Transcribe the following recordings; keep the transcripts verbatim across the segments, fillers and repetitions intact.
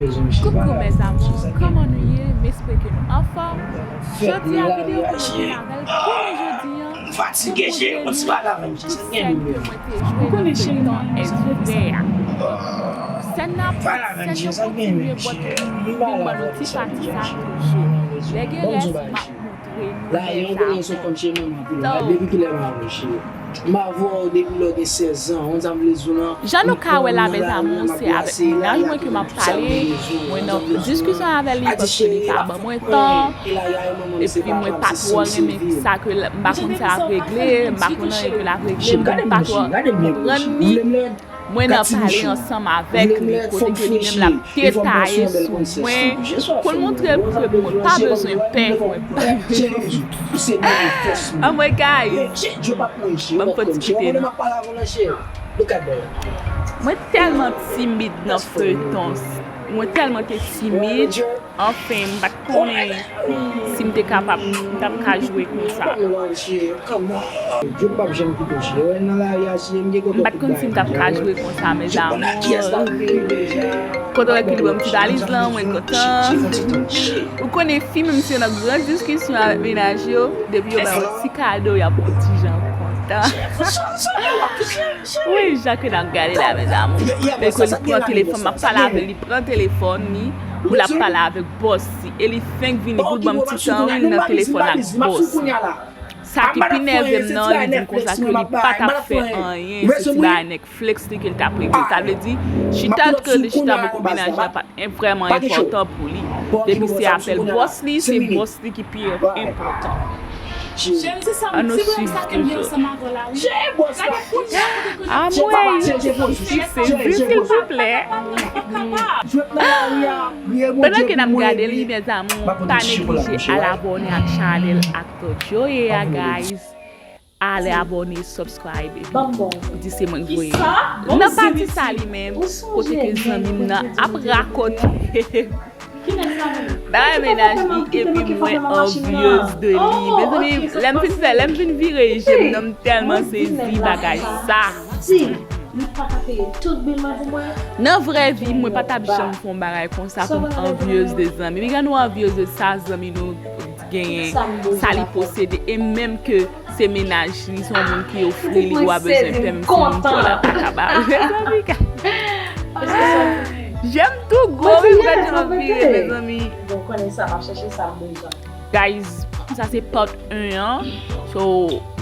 Coucou mes amours, kòman nou ye? M espere ke nou anfòm. Jodi a videyo pou nou vin avè l kounye jodi an, pou m montre nou tout sèn ke mwen te jwe nan feyton Èzivè a. Sèn nan, sèn nan kontinye bòt vin ban nou ti pati sa toujou. Lè gen rès, m ap montre nou rès sa ankò. Jan nou ka wè la mes amours, se avèk mennaj mwen ke m ap pale, mwen nan diskisyon avè li paske li pa ban mwen tan, epi mwen pa twò renmen sa ke l, m pa konn sa l ap regle, m pa konn anyen ke l ap regle, m pa twò konprann li. Mwen nan pale ansanm avèk li, kote ke li menm l ap detaye sou mwen, pou l montre m ke mwen pa bezwen pè, mwen pa bezwen. Anmwey guys, ban m fè ti kite nou. Mwen tèlman timid nan feyton. Mwen tèlman te timid. Anfen, m pa t konnen si m te kapab, m t ap ka jwe konsa. M pa t konn si m t ap ka jwe konsa, mes amours. Kontan wè ke li ban m ti valiz lan, mwen kontan. Ou konnen fi menm si yo nan gran diskisyon avèk mennaj yo, depi yo ba yo ti kado, y ap yon ti jan kontan. Wi, jan ke n ap gade la, mes amours. Epi li pran telefòn, m ap pale avè li, li pran telefòn li, pou l ap pale avèk bòs li. E li fenk vini pou l ban m ti tan, wi, li nan telefòn ak bòs li. Sa ki pi nève m nan, li di m konsa ke li pa t ap fè anyen sou ti bagay Netflix li ke l t ap regle. Sa vle di, chita l t rele chita bò kou mennaj la pa t vrèman enpòtan pou li. Depi se apèl bòs li, se bòs li ki pi enpòtan. Ann nou swiv toujou. Anmwey, se difisil, silvouplè. Pandan ke n ap gade li, mes amours, pa neglije al abòne ak chanèl Actor Joe a, guys. Ale abòne, subscribe, epi di se mwen k voye l. Nan pati sa li menm, kote ke zanmi m nan ap rakonte bagay mennaj li, epi mwen anvyez de li. Mezanmi, lè m fin fè, lè m fin vire je m nan, m tèlman sezi bagay sa. Nan vrè vi, mwen pa t ap janm fè yon bagay konsa pou m anvyez de zanmi. Piga nou anvyez de sa zanmi nou genyen, sa li posede, e menm ke se mennaj li, se yon moun ki ofri li, ou pa bezwen pè, menm si moun pòv la pa ka ba ou. Mezanmi, ka. J'aime tout gwo, wi, ou gade jan l ap vire, mezanmi. Bon, konnen sa, m ap chèche sa m bezwen. Guys, sa se part un an. So,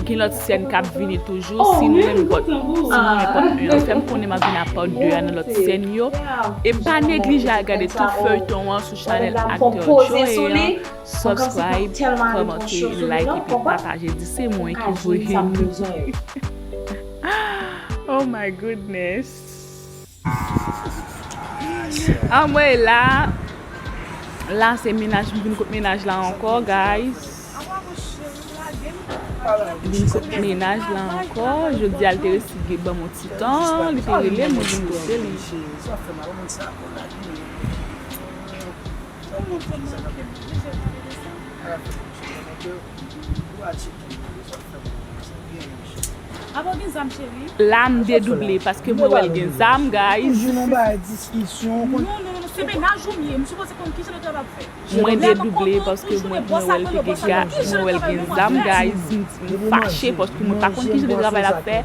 gen lòt sèn k ap vini toujou. Si nou renmen part, si nou renmen part un an, fè m konnen m ap vin a part deux a nan lòt sèn yo. E pa neglije al gade tout feyton an sou chanèl Actor Joe a. Subscribe, kòmante, like, epi pataje. Di se mwen ki voye nou. Oh my goodness. Anmwey, la, la se mennaj, m vin kot mennaj la ankò, guys. M vin kot mennaj la ankò. Jodi a, li te reside ban m yon ti tan, li te rele m, mwen vin kote li. La m dedouble paske mwen wè l gen zam, guys. Mwen dedouble paske mwen, mwen wè l te gen ga, mwen wè l gen zam, guys. M, m fache paske mwen pa konn kijan de travay l ap fè.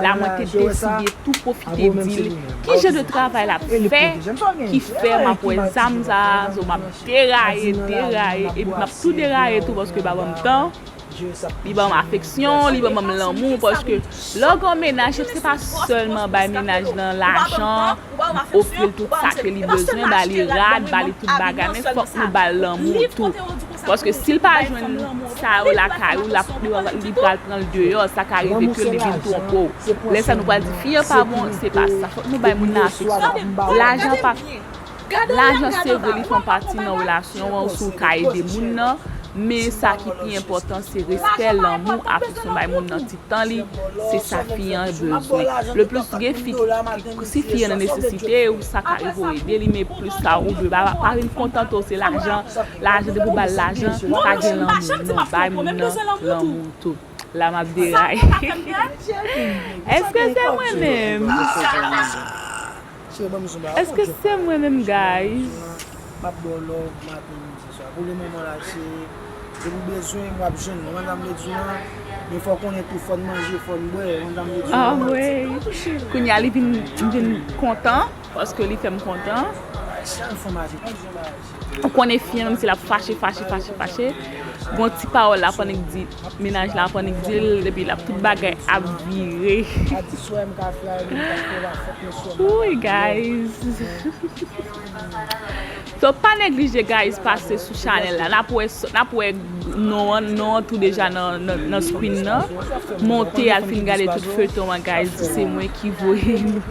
La mwen te deside tou pwofite di l kijan de travay l ap fè ki fè m ap wè zam sa a, so m ap deraye, deraye, epi m ap tou deraye tou paske l pa ban m tan. Li ban m afeksyon, li ban m lanmou, paske lè w gen yon mennaj, se pa sèlman bay mennaj lan lajan, ofri l tout sa ke li bezwen, ba li rad, ba li tout bagay, men fòk nou ba l lanmou tou. Paske si l pa jwenn sa yo lakay ou, l ap, li, li pral pran l deyò, sa ka rive ke li vin twonpe w. Lè sa nou pral di fi an pa bon, se pa sa. Fòk nou bay moun nan afeksyon. Lajan pa, lajan se vre li fè yon pati nan relasyon an, si w ka ede moun nan, men sa ki pi enpòtan se respè, lanmou, afeksyon bay moun nan, ti tan li, se sa fi an bezwen. Le plis gen fi, si fi an nan nesesite, ou sa ka rive w ede li, men plis sa ou dwe ba, pa vin kontante w se lajan, lajan depi w ba l lajan, pa gen lanmou, non, bay moun nan lanmou tou. La m ap deraye. Èske se mwen menm? Èske se mwen menm, guys? M ap ba w love maten, midi, swa. Pou le moman la, se depi w bezwen, w ap jwenn mwen. Konprann sa m vle di w lan? Men fò w konnen tou, fò n manje, fò n bwè. Konprann sa m vle di w lan? Anmwey. Kounye a, li vin, vin kontan, paske li fè m kontan. Sèl fanm aje. Ou konnen fi an, menm si l ap fache, fache, fache, fache, gon ti pawòl l ap annik di, mennaj la ap annik di l, epi l ap tout bagay ap vire. Wi, guys. So, pa neglije, guys, pase sou chanèl la. N ap wè, n ap wè non an, non an tou deja nan, nan, nan screen nan. Monte al fin gade tout feyton an, guys, di se mwen ki voye nou.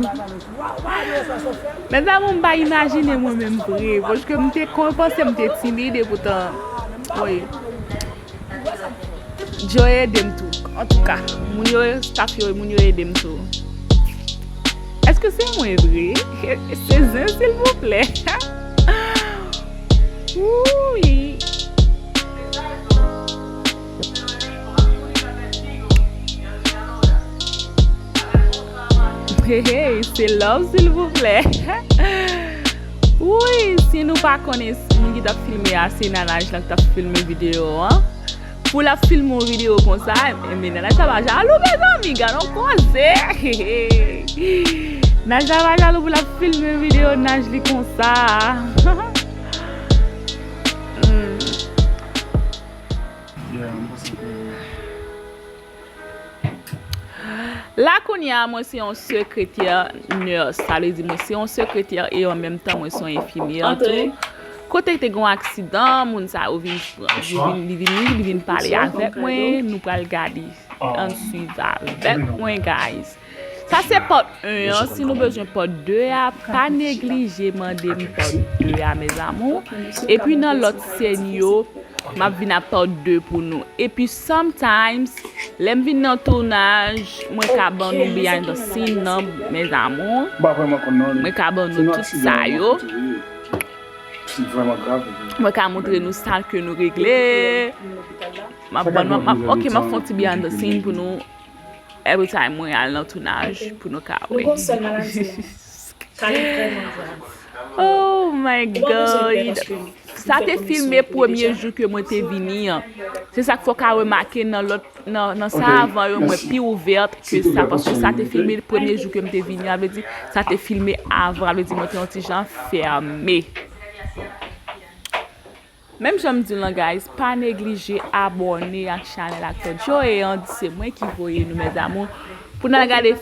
Mezanmi, m pa imajine mwen menm vre, paske m te kon panse m te timid, epoutan, wi. Joe ede m tou. Antouka, moun yo, staff yo, moun yo ede m tou. Èske se mwen vre? Se zen, silvouplè. Wi. Hey, hey, se love, silvouplè. Wi, si nou pa konnen moun ki t ap filme a, se nanaj lan ki t ap filme videyo an. Pou l ap filme yon videyo konsa, men nanaj la pa jalou, mezanmi, gad yon koze. Nanaj la pa jalou pou l ap filme videyo naj li konsa. Hmm. Yeah, m panse ke La kounye a, mwen se yon sekretè nurse. Sa vle di mwen se yon sekretè e an menm tan mwen se yon enfimyè tou. Kote te gen yon aksidan, moun sa yo vin, li vin, li vin, li vin pale avèk mwen, nou pral gade. Ann swiv avèk mwen, guys. Sa se part un an. Si nou bezwen part deux a, pa neglije mande m part deux a, mes amours. Epi nan lòt sèn yo, m ap vin ap part deux pou nou. Epi sometimes, lè m vin nan tounaj, mwen ka ban nou behind the scene nan, mes amours. Mwen ka ban nou tout sa yo. Mwen ka montre nou sa ke nou regle. M ap ban nou, m ap, ok, m ap fè yon ti behind the scene pou nou. Every time mwen al nan tounaj pou nou ka wè. Nou gon sèl maladi a. Sa li vrèman grav. Oh my God. Sa te filme premye jou ke mwen te vini an. Se sa k fè w ka remake nan lòt, nan, nan sa avan yo, mwen pi ouvèt ke sa, paske sa te filme premye jou ke m te vini an, vle di, sa te filme avan, vle di, mwen te yon ti jan fèmen. Menm jan m di w lan, guys, pa neglije abòne ak chanèl Acteur Joe an, di se mwen ki voye nou, mes amours, pou n al gade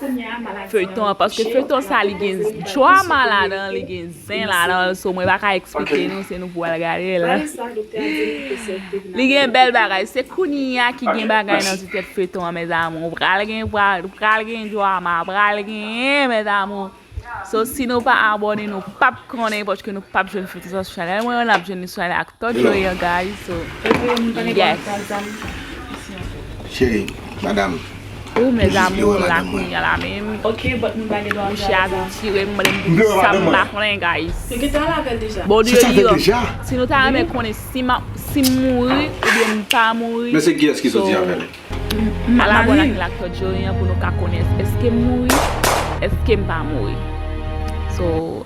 feyton an, paske feyton sa, li gen drama ladan, li gen zen ladan, so mwen pa ka eksplike nou, se nou pou al gade l. Li gen bèl bagay, se kounye a ki gen bagay nan ti tèt feyton an, mes amours. Pral gen, pral, pral gen drama, pral gen, mes amours. So, si nou pa abòne, nou p ap konnen, paske nou p ap jwenn feyton sa sou chanèl mwen an, n ap jwenn li sou chanèl Acteur Joe an, guys. So, yes. Cheri, madanm. Ou, mes amours, la kounye a la menm. Mouche a vin tire m, mwen m di sa m pa konnen, guys. Bon, si nou ta renmen konnen si m ap, si m mouri oubyen m pa mouri. Men se kiyès ki soti avè l? M ap abòne ak Acteur Joe an pou nou ka konnen èske m mouri, èske m pa mouri. So,